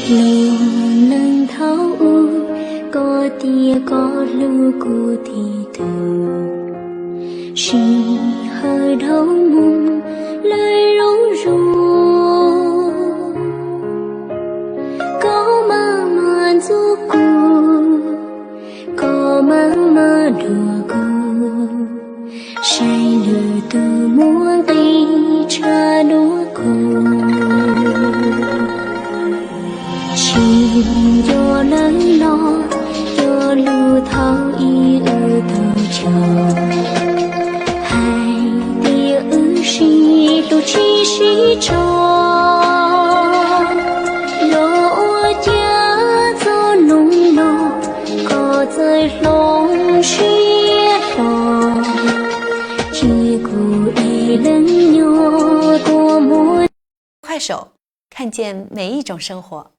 Lub neej thaum ub, koj tias koj hlub kuv thib tug, sij hawm dhau mus lawm zoo zuag. Koj maj mam ntxub kuv, koj maj mam duam kuv, saib lwm tus muaj nqis tshaj dua kuv. Tsis nco lawm los, cov lus thaum ub wb tau cog, hais tias wb sib hlub tsis sib tso. Los ua cas txog hnub no, koj txawm hloov siab hlo, cia kuv ib leeg nyob kua muag. 快手，看见每一种生活。